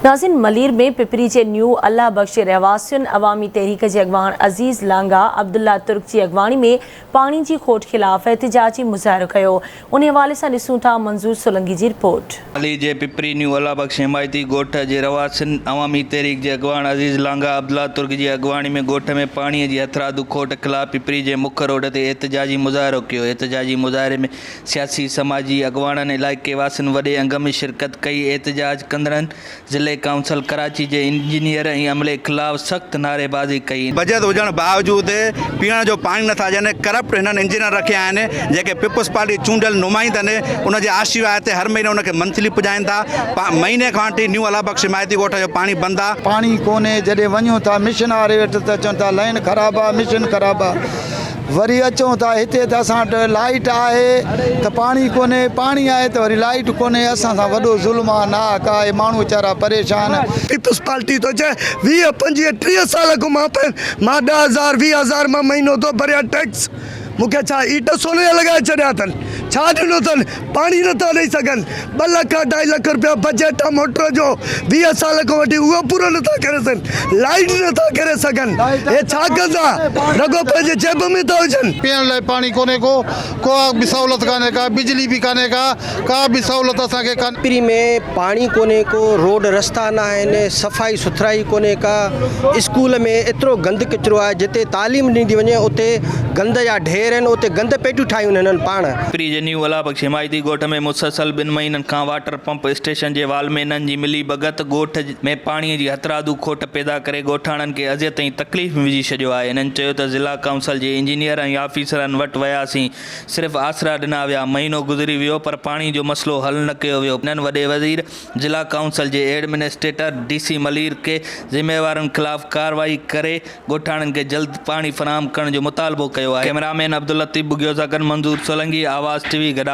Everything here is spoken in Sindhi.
ناظرين ملير ۾ پپري جي نيو الله بخش جي رهواسين عوامي تحريڪ جي اڳواڻ عزيز لانگاهه عبدالله ترڪ جي اڳواڻي ۾ پاڻي جي کوٽ خلاف احتجاجي مظاهرو ڪيو انهي حوالي سان ڏسون ٿا منظور سولنگي جي رپورٽ. ملير جي پپري نيو الله بخش حمايتي ڳوٺ جي رهواسين عوامي تحريڪ جي اڳواڻ عزيز لانگاهه عبدالله ترڪ جي اڳواڻي ۾ ڳوٺ ۾ پاڻي جي هٿرادو کوٽ خلاف پپري جي مک روڊ تي احتجاجي مظاهرو ڪيو احتجاجي مظاهري ۾ سياسي سماجي اڳواڻن علائقي واسين وڏي انگ ۾ شرڪت ڪئي احتجاج ڪندڙن ضلعي ڪائونسل ڪراچي جي انجنيئر ۽ عملي خلاف سخت نعريبازي ڪئي. بجيٽ هجڻ باوجود پيئڻ جو پاڻي نٿا ڏين، ڪرپٽ هنن انجنيئر رکيا آهن جيڪي پيپلز پارٽي چونڊيل نمائندن ان جي آشيرواد تي هر مهيني ان کي منٿلي پڄائين ٿا، مهيني کان وٺي نيو الله بخش حمايتي ڳوٺ جو پاڻي بند آ. پاڻي ڪونهي جڏهن وڃون ٿا مشن واري وٽ ته چون ٿا لائين خراب آ مشن خراب آ. وري اچون ٿا هتي ته اسان وٽ لائيٽ آهي ته پاڻي ڪونهي پاڻي آهي ته وري لائيٽ ڪونهي اسان سان وڏو ظلم آ ناحق آهي ماڻهو ويچارا پريشان. پيپلز پارٽي ٿو چئي 20 25 30 سال کان مان پين مان 10 هزار 20 هزار مان مهينو ٿو ڀريان ٽيڪس مون کي ڇا ايٽ سون جا لڳائي ڇڏيا اٿن ڇا ڏنو اٿن پاڻي نٿا ڏئي سگهن ٻه لک اڍائي لک روپيا بجيٽ آ موٽر جو 20 سال کان وٺي اهو پورو نٿا ڪري سگهن لائيٽ نٿا ڪري سگهن هي ڇا ڪندا رڳو پنهنجي جيب ۾ ٿا هجن. پيئڻ لاء پاڻي ڪونهي ڪو، ڪا به سهولت ڪانهي ڪا، بجلي به ڪانهي ڪا، ڪا به سهولت اسان کي ڪانهي. پري ۾ پاڻي ڪونهي ڪو، روڊ رستا نه آهن، صفائي سٿرائي ڪونهي ڪا، اسڪول ۾ ايترو گند ڪچرو آهي جتي تعليم ڏني ٿي وڃي اتي گند جا ڍير آهن اتي گند پيٽيون ٺاهيون آهن هنن پاڻ. پري جي نيو الله بخش حمايتي ڳوٺ ۾ مسلسل ٻن مهينن کان واٽر پمپ اسٽيشن جي والمينن جي ملي ڀڳت ڳوٺ ۾ پاڻي جي هٿرادو کوٽ پيدا ڪري ڳوٺاڻن کي اذيت ۽ تڪليف ۾ وجهي ڇڏيو آهي هنن چيو ته ضلع ڪائونسل جي انجنيئر ۽ آفيسرن وٽ وياسين صرف آسرا ڏنا ويا مهينو گذري ويو پر پاڻي جو مسئلو حل نه ڪيو ويو هنن وڏي وزير ضلع ڪائونسل جي ايڊمنسٽريٽر ڊي سي ملير کي ذميوارن خلاف ڪارروائي ڪري ڳوٺاڻن کي جلد پاڻي فراهم ڪرڻ جو مطالبو ڪيو آهي. ڪئميرا مين عبداللطيف ٻگهيو سان گڏ منظور سولنگي، آواز ٽي وي گڏا.